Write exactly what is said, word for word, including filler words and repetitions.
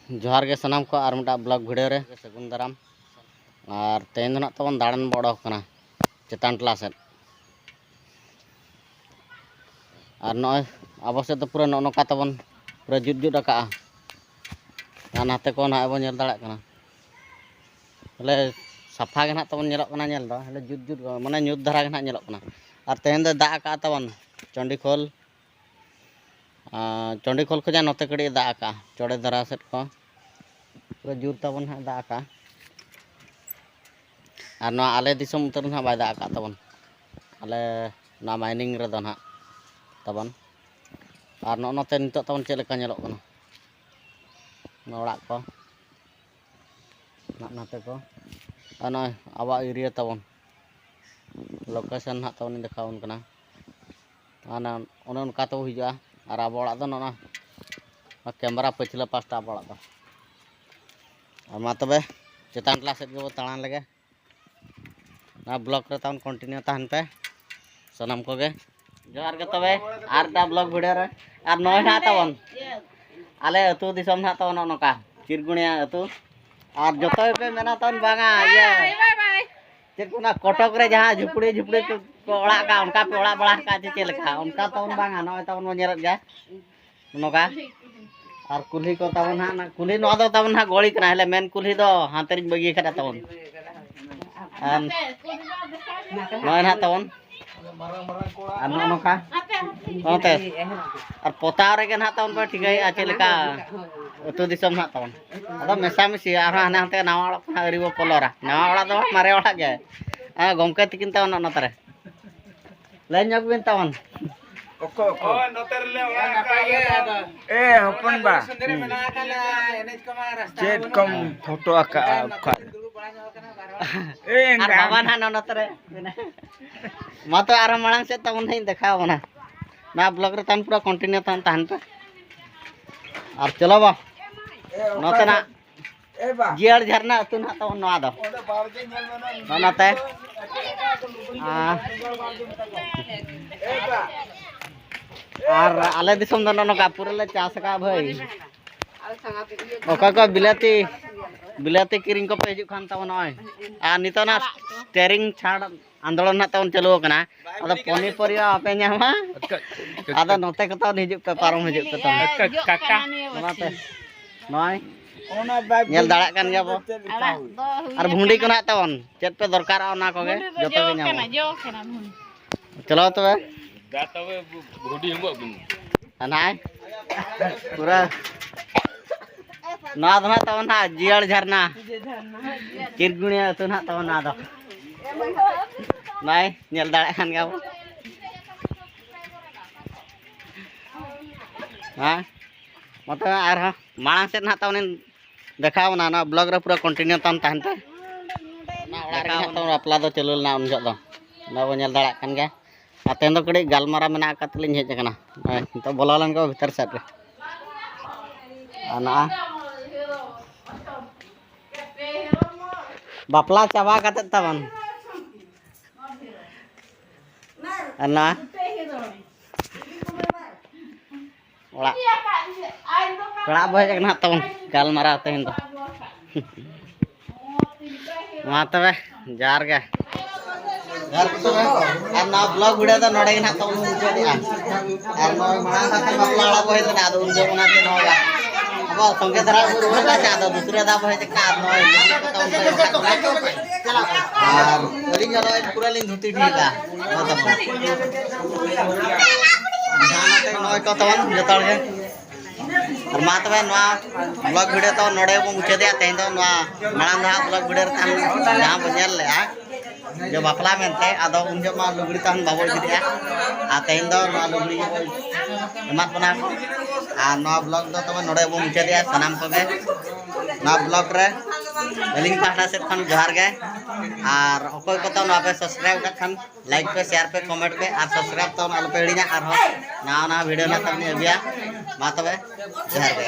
ᱡᱚᱦᱟᱨ ᱜᱮ ᱥᱟᱱᱟᱢ ᱠᱚ, ᱟᱨ ᱢᱤᱫᱴᱟᱝ ᱵᱞᱚᱜ ᱵᱷᱤᱰᱤᱭᱳ ᱨᱮ ᱥᱟᱹᱜᱩᱱ ᱫᱟᱨᱟᱢ᱾ ᱟᱨ ᱛᱮᱦᱮᱧ ᱫᱚ ᱱᱟᱜ ᱛᱟᱵᱚᱱ ᱫᱟᱬᱟᱱ ᱵᱚ ᱚᱰᱚᱠ ᱠᱟᱱᱟ ᱪᱮᱛᱟᱱ ᱴᱚᱞᱟ ᱥᱮᱫ᱾ ᱟᱨ ᱱᱚᱜᱼᱚᱭ ᱟᱵᱚ ᱥᱮᱫ ᱫᱚ ᱯᱩᱨᱟᱹ ᱱᱚᱜᱼᱚ ᱱᱚᱝᱠᱟ ᱛᱟᱵᱚᱱ ᱯᱩᱨᱟᱹ ᱡᱩᱛ ᱡᱩᱛ ᱟᱠᱟᱜᱼᱟ᱾ ᱟᱨ ᱱᱟᱛᱮ ᱠᱚ ᱱᱟᱦᱟᱜ ᱵᱚᱱ ᱧᱮᱞ ᱫᱟᱲᱮᱭᱟᱜ ᱠᱟᱱᱟ, ᱵᱚᱞᱮ ᱥᱟᱯᱷᱟ ᱜᱮ ᱱᱟᱦᱟᱜ ᱛᱟᱵᱚᱱ ᱧᱮᱞᱚᱜ ᱠᱟᱱᱟ, ᱧᱮᱞ ᱫᱚ ᱦᱮᱸᱫᱮ ᱡᱩᱛ ᱡᱩᱛ, ᱢᱟᱱᱮ ᱧᱩᱛ ᱫᱷᱟᱨᱟ ᱜᱮ ᱱᱟᱦᱟᱜ ᱧᱮᱞᱚᱜ ᱠᱟᱱᱟ᱾ ᱟᱨ ᱛᱮᱦᱮᱧ ᱫᱚᱭ ᱫᱟᱜ ᱟᱠᱟᱜᱼᱟ ᱛᱟᱵᱚᱱ ᱪᱚᱱᱰᱤᱠᱷᱳᱞ, ᱟᱨ ᱪᱚᱱᱰᱤᱠᱷᱳᱞ ᱠᱷᱚᱱᱟᱜ ᱱᱚᱛᱮ ᱠᱟᱹᱴᱤᱡ ᱮ ᱫᱟᱜ ᱟᱠᱟᱜᱼᱟ, ᱪᱚᱲᱮ ᱫᱷᱟᱨᱟ ᱥᱮᱫ ᱠᱚ ᱯᱩᱨᱟᱹ ᱡᱳᱨ ᱛᱟᱵᱚᱱ ᱦᱟᱸᱜ ᱫᱟᱜ ᱟᱠᱟᱜᱼᱟ᱾ ᱟᱨ ᱱᱚᱣᱟ ᱟᱞᱮ ᱫᱤᱥᱚᱢ ᱩᱛᱟᱹᱨ ᱫᱚ ᱦᱟᱸᱜ ᱵᱟᱭ ᱫᱟᱜ ᱟᱠᱟᱫ ᱛᱟᱵᱚᱱ, ᱟᱞᱮ ᱱᱚᱣᱟ ᱢᱟᱭᱱᱤᱝ ᱨᱮᱫᱚ ᱱᱟᱦᱟᱜ ᱛᱟᱵᱚᱱ᱾ ᱟᱨ ᱱᱚᱜᱼᱚ ᱱᱚᱛᱮ ᱱᱤᱛᱚᱜ ᱛᱟᱵᱚᱱ ᱪᱮᱫ ᱞᱮᱠᱟ ᱧᱮᱞᱚᱜ ᱠᱟᱱᱟ, ᱱᱚᱣᱟ ᱚᱲᱟᱜ ᱠᱚ ᱱᱟᱜ ᱱᱟᱛᱮ ᱠᱚ, ᱟᱨ ᱱᱚᱜᱼᱚᱭ ᱟᱵᱚᱣᱟᱜ ᱮᱨᱤᱭᱟ ᱛᱟᱵᱚᱱ, ᱞᱳᱠᱮᱥᱚᱱ ᱱᱟᱦᱟᱜ ᱛᱟᱵᱚᱱ ᱤᱧ ᱫᱮᱠᱷᱟᱣ ᱟᱵᱚᱱ ᱠᱟᱱᱟ᱾ ᱚᱱᱟ, ᱚᱱᱮ ᱚᱱᱠᱟ ᱛᱮᱵᱚ ᱦᱤᱡᱩᱜᱼᱟ᱾ ᱟᱨ ᱟᱵᱚ ᱚᱲᱟᱜ ᱫᱚ ᱱᱚᱜᱼᱚ ᱱᱚᱣᱟ ᱠᱮᱢᱮᱨᱟ ᱯᱟᱹᱪᱷᱞᱟᱹ ᱯᱟᱥᱴᱟ ᱟᱵᱚ ᱚᱲᱟᱜ ᱫᱚ᱾ ᱟᱨ ᱢᱟ ᱛᱚᱵᱮ ᱪᱮᱛᱟᱱ ᱴᱚᱞᱟ ᱥᱮᱫ ᱜᱮᱵᱚ ᱫᱟᱬᱟᱱ ᱞᱮᱜᱮ᱾ ᱱᱚᱣᱟ ᱵᱞᱚᱜ ᱨᱮ ᱛᱟᱵᱚᱱ ᱠᱚᱱᱴᱤᱱᱤᱭᱩ ᱛᱟᱦᱮᱱ ᱯᱮ ᱥᱟᱱᱟᱢ ᱠᱚᱜᱮ᱾ ᱡᱚᱦᱟᱨ ᱜᱮ ᱛᱚᱵᱮ ᱟᱨ ᱢᱤᱫᱴᱟᱝ ᱵᱞᱚᱜ ᱵᱷᱤᱰᱤᱭᱳ ᱨᱮ᱾ ᱟᱨ ᱱᱚᱜᱼᱚᱭ ᱱᱟᱦᱟᱜ ᱛᱟᱵᱚᱱ ᱟᱞᱮ ᱟᱹᱛᱩ ᱫᱤᱥᱚᱢ ᱱᱟᱦᱟᱜ ᱛᱟᱵᱚᱱ ᱱᱚᱜᱼᱚ ᱱᱚᱝᱠᱟ ᱪᱤᱨᱜᱩᱬᱤᱭᱟ ᱟᱹᱛᱩ᱾ ᱟᱨ ᱡᱚᱛᱚ ᱜᱮᱯᱮ ᱢᱮᱱᱟ ᱛᱟᱵᱚᱱ ᱵᱟᱝᱟ ᱤᱭᱟᱹ ᱪᱮᱫ ᱠᱚ ᱚᱱᱟ ᱠᱚᱴᱚᱠ ᱨᱮ ᱡᱟᱦᱟᱸ ᱡᱷᱩᱯᱲᱤ ᱡᱷᱩᱯᱲᱤ ᱠᱚ ᱠᱚ ᱚᱲᱟᱜ ᱠᱟᱜᱼᱟ, ᱚᱱᱠᱟ ᱯᱮ ᱚᱲᱟᱜ ᱵᱟᱲᱟ ᱟᱠᱟᱫ ᱪᱮ ᱪᱮᱫ ᱞᱮᱠᱟ? ᱚᱱᱠᱟ ᱛᱟᱵᱚᱱ ᱵᱟᱝᱟ, ᱱᱚᱜᱼᱚᱭ ᱛᱟᱵᱚᱱ ᱵᱚᱱ ᱧᱮᱞᱮᱫ ᱜᱮᱭᱟ ᱱᱚᱝᱠᱟ᱾ ᱟᱨ ᱠᱩᱞᱦᱤ ᱠᱚ ᱛᱟᱵᱚᱱ ᱦᱟᱸᱜ ᱱᱟ-, ᱠᱩᱞᱦᱤ ᱱᱚᱣᱟ ᱫᱚ ᱛᱟᱵᱚᱱ ᱦᱟᱸᱜ ᱜᱚᱲᱤ ᱠᱟᱱᱟ, ᱦᱮᱞᱮ ᱢᱮᱱ ᱠᱩᱞᱦᱤ ᱫᱚ ᱦᱟᱱᱛᱮ ᱨᱤᱧ ᱵᱟᱹᱜᱤ ᱠᱟᱫᱟ ᱛᱟᱵᱚᱱ᱾ ᱟᱨ ᱱᱚᱜᱼᱚᱭ ᱱᱟᱦᱟᱜ ᱛᱟᱵᱚᱱ ᱟᱨ ᱱᱚᱜᱼᱚ ᱱᱚᱝᱠᱟ ᱱᱚᱛᱮ ᱟᱨ ᱯᱚᱛᱟᱣ ᱨᱮᱜᱮ ᱱᱟᱦᱟᱜ ᱛᱟᱵᱚᱱ ᱯᱮ ᱴᱷᱤᱠᱟᱹᱭᱮᱫᱼᱟ ᱪᱮᱫ ᱞᱮᱠᱟ ᱟᱹᱛᱩ ᱫᱤᱥᱚᱢ ᱱᱟᱦᱟᱜ ᱛᱟᱵᱚᱱ᱾ ᱟᱫᱚ ᱢᱮᱥᱟᱢᱤᱥᱤ ᱟᱨᱦᱚᱸ ᱦᱟᱱᱮ ᱦᱟᱱᱛᱮ ᱱᱟᱣᱟ ᱚᱲᱟᱜ ᱠᱚ ᱱᱟᱦᱟᱜ ᱟᱹᱣᱨᱤ ᱵᱚ ᱠᱚᱞᱚᱨᱟ, ᱱᱟᱣᱟ ᱚᱲᱟᱜ ᱫᱚ ᱵᱟᱝ, ᱢᱟᱨᱮ ᱚᱲᱟᱜ ᱜᱮ᱾ ᱦᱮᱸ, ᱜᱚᱢᱠᱮ ᱛᱤᱠᱤᱱ ᱛᱟᱵᱚᱱ ᱱᱚᱜᱼᱚ ᱱᱚᱛᱮ ᱨᱮ ᱞᱟᱹᱭ ᱧᱚᱜ ᱵᱤᱱ ᱛᱟᱵᱚᱱ᱾ ᱚᱠᱚ, ᱚᱠᱚ? ᱦᱳᱭ, ᱱᱚᱛᱮ ᱨᱮᱞᱮ ᱚᱲᱟᱜ ᱟᱠᱟᱫ ᱜᱮᱭᱟ᱾ ᱮ, ᱦᱚᱯᱚᱱ ᱵᱟ᱾ ᱥᱩᱸᱫᱽᱨᱤ ᱢᱮᱱᱟᱜ ᱟᱠᱟᱫ ᱞᱮᱭᱟ, ᱮᱱᱮᱡ ᱠᱚᱢᱟ ᱨᱟᱥᱛᱟ ᱪᱮᱫ ᱦᱚᱸ ᱵᱟᱹᱱᱩᱜ᱾ ᱠᱚᱢ ᱯᱷᱳᱴᱳ ᱟᱠᱟᱜᱼᱟ ᱚᱱᱠᱟᱱ ᱚᱠᱟ ᱨᱮ? ᱫᱩᱲᱩᱵ ᱵᱟᱲᱟ ᱧᱚᱜ ᱟᱠᱟᱱᱟ, ᱵᱟᱨ ᱦᱚᱲ᱾ ᱮ, ᱟᱨ ᱮᱱᱠᱷᱟᱱ᱾ ᱵᱟᱵᱟ ᱱᱟᱦᱟᱜ ᱱᱚᱜᱼᱚ ᱱᱚᱛᱮ ᱨᱮ᱾ ᱢᱟ ᱛᱚ ᱟᱨᱦᱚᱸ ᱢᱟᱲᱟᱝ ᱥᱮᱫ ᱛᱟᱵᱚᱱ ᱦᱟᱸᱜ ᱤᱧ ᱫᱮᱠᱷᱟᱣ ᱟᱵᱚᱱᱟ᱾ ᱱᱚᱣᱟ ᱵᱞᱚᱜ ᱨᱮ ᱛᱟᱦᱮᱱ ᱯᱩᱨᱟᱹ ᱠᱚᱱᱴᱤᱱᱤᱭᱩ ᱛᱟᱦᱮᱱ, ᱛᱟᱦᱮᱱ ᱯᱮ᱾ ᱟᱨ ᱪᱚᱞᱚ ᱵᱟ, ᱮ, ᱚᱠᱟ ᱱᱚᱛᱮᱱᱟᱜ ᱥᱮᱫ? ᱮ ᱵᱟ᱾ ᱡᱤᱭᱟᱹᱲ ᱡᱷᱟᱨᱱᱟ ᱟᱹᱛᱩ ᱱᱟᱦᱟᱜ ᱛᱟᱵᱚᱱ ᱱᱚᱣᱟ ᱫᱚ᱾ ᱚᱸᱰᱮ ᱵᱟᱲᱜᱮ ᱧᱮᱞ ᱢᱮ ᱱᱟᱦᱟᱜ᱾ ᱱᱚᱜᱼᱚ ᱱᱚᱛᱮ᱾ ᱟᱨ, ᱮ ᱵᱟ᱾ ᱟᱨ ᱟᱞᱮ ᱫᱤᱥᱚᱢ ᱫᱚ ᱱᱚᱜᱼᱚ ᱱᱚᱝᱠᱟ ᱯᱩᱨᱟᱹ ᱞᱮ ᱪᱟᱥ ᱟᱠᱟᱫᱼᱟ ᱵᱷᱟᱹᱭ᱾ ᱚᱠᱟ ᱠᱚ ᱵᱤᱞᱟᱹᱛᱤ, ᱵᱤᱞᱟᱹᱛᱤ ᱠᱤᱨᱤᱧ ᱠᱚᱯᱮ ᱦᱤᱡᱩᱜ ᱠᱷᱟᱱ ᱛᱟᱵᱚᱱ ᱱᱚᱜᱼᱚᱭ᱾ ᱟᱨ ᱱᱤᱛᱚᱜ ᱚᱱᱟ ᱥᱴᱮᱨᱤᱝ ᱪᱷᱟᱲ ᱟᱱᱫᱳᱞᱚᱱ ᱱᱟᱜ ᱛᱟᱵᱚᱱ ᱪᱟᱹᱞᱩ ᱟᱠᱟᱱᱟ᱾ ᱟᱫᱚ ᱯᱚᱱᱤ ᱯᱚᱨᱤᱭᱟ ᱵᱟᱯᱮ ᱧᱟᱢᱟ᱾ ᱟᱫᱚ ᱱᱚᱛᱮ ᱠᱚ ᱛᱟᱵᱚᱱ ᱦᱤᱡᱩᱜ ᱯᱮ, ᱯᱟᱨᱚᱢ ᱦᱤᱡᱩᱜ ᱯᱮ ᱛᱟᱵᱚᱱ᱾ ᱠᱟᱠᱟ᱾ ᱱᱚᱣᱟᱛᱮ ᱱᱚᱜᱼᱚᱭ ᱧᱮᱞ ᱫᱟᱲᱮᱭᱟᱜ ᱠᱟᱱ ᱜᱮᱭᱟ ᱵᱚ᱾ ᱟᱨ ᱵᱷᱩᱸᱰᱤ ᱠᱚ ᱱᱟᱜ ᱛᱟᱵᱚᱱ, ᱪᱮᱫ ᱯᱮ ᱫᱚᱨᱠᱟᱨᱚᱜᱼᱟ ᱚᱱᱟ ᱠᱚᱜᱮ ᱡᱚᱛᱚ ᱜᱮ ᱧᱟᱢᱚᱜᱼᱟ᱾ ᱪᱚᱞᱚ ᱛᱚᱵᱮ᱾ ᱫᱟ ᱛᱚᱵᱮ ᱵᱷᱩᱸᱰᱤ ᱮᱢᱚᱜ ᱵᱤᱱ᱾ ᱱᱟᱭ ᱯᱩᱨᱟᱹ ᱱᱚᱣᱟ ᱫᱚ ᱱᱟᱜ ᱛᱟᱵᱚᱱ ᱱᱟᱜ ᱡᱤᱭᱟᱹᱲ ᱡᱷᱟᱨᱱᱟ᱾ ᱪᱤᱨᱜᱩᱲᱤᱭᱟᱹ ᱟᱹᱛᱩ ᱱᱟᱜ ᱛᱟᱵᱚᱱ ᱱᱚᱣᱟ ᱫᱚ᱾ ᱱᱚᱜᱼᱚᱭ ᱧᱮᱞ ᱫᱟᱲᱮᱭᱟᱜ ᱠᱟᱱ ᱜᱮᱭᱟ ᱵᱚ᱾ ᱦᱮᱸ, ᱢᱚᱛᱚ ᱟᱨᱦᱚᱸ ᱢᱟᱲᱟᱝ ᱥᱮᱫ ᱱᱟᱜ ᱛᱟᱵᱚᱱ ᱫᱮᱠᱷᱟᱣ ᱵᱚᱱᱟ᱾ ᱱᱚᱣᱟ ᱵᱞᱚᱜ ᱨᱮ ᱯᱩᱨᱟᱹ ᱠᱚᱱᱴᱤᱱᱤᱭᱩ ᱛᱟᱢ ᱛᱟᱦᱮᱱ ᱯᱮ᱾ ᱚᱱᱟ ᱚᱲᱟᱜ ᱨᱮᱜᱮ ᱱᱟᱜ ᱛᱟᱵᱚᱱ ᱵᱟᱯᱞᱟ ᱫᱚ ᱪᱟᱹᱞᱩ ᱞᱮᱱᱟ ᱩᱱ ᱡᱚᱦᱚᱜ ᱫᱚ᱾ ᱱᱚᱣᱟ ᱵᱚᱱ ᱧᱮᱞ ᱫᱟᱲᱮᱭᱟᱜ ᱠᱟᱱ ᱜᱮᱭᱟ᱾ ᱟᱨ ᱛᱮᱦᱮᱧ ᱫᱚ ᱠᱟᱹᱴᱤᱡ ᱜᱟᱞᱢᱟᱨᱟᱣ ᱢᱮᱱᱟᱜ ᱟᱠᱟᱫ ᱛᱮᱞᱤᱧ ᱦᱮᱡ ᱟᱠᱟᱱᱟ᱾ ᱱᱚᱜᱼᱚᱭ ᱱᱤᱛᱚᱜ ᱵᱚᱞᱚ ᱞᱮᱱ ᱠᱚ ᱵᱷᱤᱛᱟᱹᱨ ᱥᱮᱫ ᱨᱮ᱾ ᱟᱨ ᱱᱚᱣᱟ ᱵᱟᱯᱞᱟ ᱪᱟᱵᱟ ᱠᱟᱛᱮᱫ ᱛᱟᱵᱚᱱ᱾ ᱟᱨ ᱱᱚᱣᱟ ᱚᱲᱟᱜ ᱯᱮᱲᱟ ᱵᱚ ᱦᱮᱡ ᱟᱠᱟᱱᱟ ᱦᱟᱸᱜ ᱛᱟᱵᱚᱱ ᱜᱟᱞᱢᱟᱨᱟᱣ ᱛᱮᱦᱮᱧ ᱫᱚ᱾ ᱢᱟ ᱛᱚᱵᱮ, ᱡᱚᱦᱟᱨ ᱜᱮ᱾ ᱡᱚᱦᱟᱨ ᱜᱮ ᱛᱚᱵᱮ᱾ ᱟᱨ ᱱᱚᱣᱟ ᱵᱞᱚᱜ ᱵᱷᱤᱰᱤᱭᱳ ᱫᱚ ᱱᱚᱰᱮ ᱜᱮ ᱱᱟᱦᱟᱜ ᱛᱟᱵᱚᱱ ᱢᱩᱪᱟᱹᱫᱮᱜᱼᱟ᱾ ᱟᱨ ᱱᱚᱜᱼᱚᱭ ᱢᱟᱲᱟᱝ ᱥᱟᱶᱛᱮ ᱵᱟᱯᱞᱟ ᱚᱲᱟᱜ ᱵᱚ ᱦᱮᱡ ᱞᱮᱱᱟ, ᱟᱫᱚ ᱩᱱ ᱡᱚᱦᱚᱜ ᱚᱱᱟᱛᱮ ᱱᱚᱣᱟ ᱟᱵᱚ ᱥᱚᱸᱜᱮ ᱫᱷᱟᱨᱟ ᱵᱚ ᱨᱩᱣᱟᱹᱲ ᱠᱟᱱᱟ, ᱟᱫᱚ ᱫᱩᱥᱨᱟᱹ ᱫᱷᱟᱣ ᱵᱚ ᱦᱮᱡ ᱟᱠᱟᱱᱟ᱾ ᱟᱨ ᱱᱚᱜᱼᱚᱭ ᱞᱩᱜᱽᱲᱤ ᱠᱚ ᱛᱟᱵᱚᱱ ᱯᱮ ᱮᱢᱟᱜ ᱠᱟᱱᱟ᱾ ᱟᱨ ᱟᱹᱞᱤᱧ ᱦᱚᱸ ᱱᱚᱜᱼᱚᱭ ᱯᱩᱨᱟᱹ ᱞᱤᱧ ᱫᱷᱩᱛᱤ ᱴᱷᱤᱠᱟ᱾ ᱱᱚᱣᱟ ᱛᱟᱵᱚᱱ᱾ ᱡᱟᱦᱟᱸ ᱱᱚᱛᱮ ᱱᱚᱜᱼᱚᱭ ᱠᱚ ᱛᱟᱵᱚᱱ ᱡᱚᱛᱚ ᱦᱚᱲ ᱜᱮ᱾ ᱟᱨ ᱢᱟ ᱛᱚᱵᱮ ᱱᱚᱣᱟ ᱵᱞᱚᱜ ᱵᱷᱤᱰᱤᱭᱳ ᱛᱚ ᱱᱚᱰᱮ ᱵᱚᱱ ᱢᱩᱪᱟᱹᱫᱮᱜᱼᱟ ᱛᱮᱦᱮᱧ ᱫᱚ᱾ ᱱᱚᱣᱟ ᱢᱟᱲᱟᱝ ᱫᱚ ᱦᱟᱸᱜ ᱵᱞᱚᱜ ᱵᱷᱤᱰᱤᱭᱳ ᱨᱮ ᱛᱟᱦᱮᱱ ᱡᱟᱦᱟᱸ ᱵᱚᱱ ᱧᱮᱞ ᱞᱮᱜᱼᱟ ᱡᱮ ᱵᱟᱯᱞᱟ ᱢᱮᱱᱛᱮ, ᱟᱫᱚ ᱩᱱ ᱡᱚᱦᱚᱜ ᱢᱟ ᱞᱩᱜᱽᱲᱤ ᱛᱟᱦᱮᱱ ᱵᱟᱵᱚ ᱤᱫᱤ ᱞᱮᱜᱼᱟ᱾ ᱟᱨ ᱛᱮᱦᱮᱧ ᱫᱚ ᱱᱚᱣᱟ ᱞᱩᱜᱽᱲᱤ ᱜᱮ ᱮᱢᱟᱫ ᱵᱚᱱᱟ ᱠᱚ᱾ ᱟᱨ ᱱᱚᱣᱟ ᱵᱞᱚᱜ ᱫᱚ ᱛᱚᱵᱮ ᱱᱚᱰᱮ ᱵᱚᱱ ᱢᱩᱪᱟᱹᱫᱮᱜᱼᱟ ᱥᱟᱱᱟᱢ ᱠᱚᱜᱮ᱾ ᱱᱚᱣᱟ ᱵᱞᱚᱜ ᱨᱮ ᱟᱹᱞᱤᱧ ᱯᱟᱦᱴᱟ ᱥᱮᱫ ᱠᱷᱚᱱ ᱡᱚᱦᱟᱨ ᱜᱮ᱾ ᱟᱨ ᱚᱠᱚᱭ ᱠᱚ ᱛᱚ ᱱᱚᱣᱟ ᱯᱮ ᱥᱟᱵᱥᱠᱨᱟᱭᱤᱵ ᱠᱟᱜ ᱠᱷᱟᱱ, ᱞᱟᱭᱤᱠ ᱯᱮ, ᱥᱮᱭᱟᱨ ᱯᱮ, ᱠᱚᱢᱮᱱᱴ ᱯᱮ ᱟᱨ ᱥᱟᱵᱥᱠᱨᱟᱭᱤᱵ ᱛᱟᱵᱚᱱ ᱟᱞᱚᱯᱮ ᱦᱤᱲᱤᱧᱟ᱾ ᱟᱨᱦᱚᱸ ᱱᱟᱣᱟ ᱱᱟᱣᱟ ᱵᱷᱤᱰᱤᱭᱳ ᱱᱟᱜ ᱛᱟᱵᱚᱱ ᱟᱹᱜᱩᱭᱟ᱾ ᱢᱟ ᱛᱚᱵᱮ, ᱡᱚᱦᱟᱨ ᱜᱮ᱾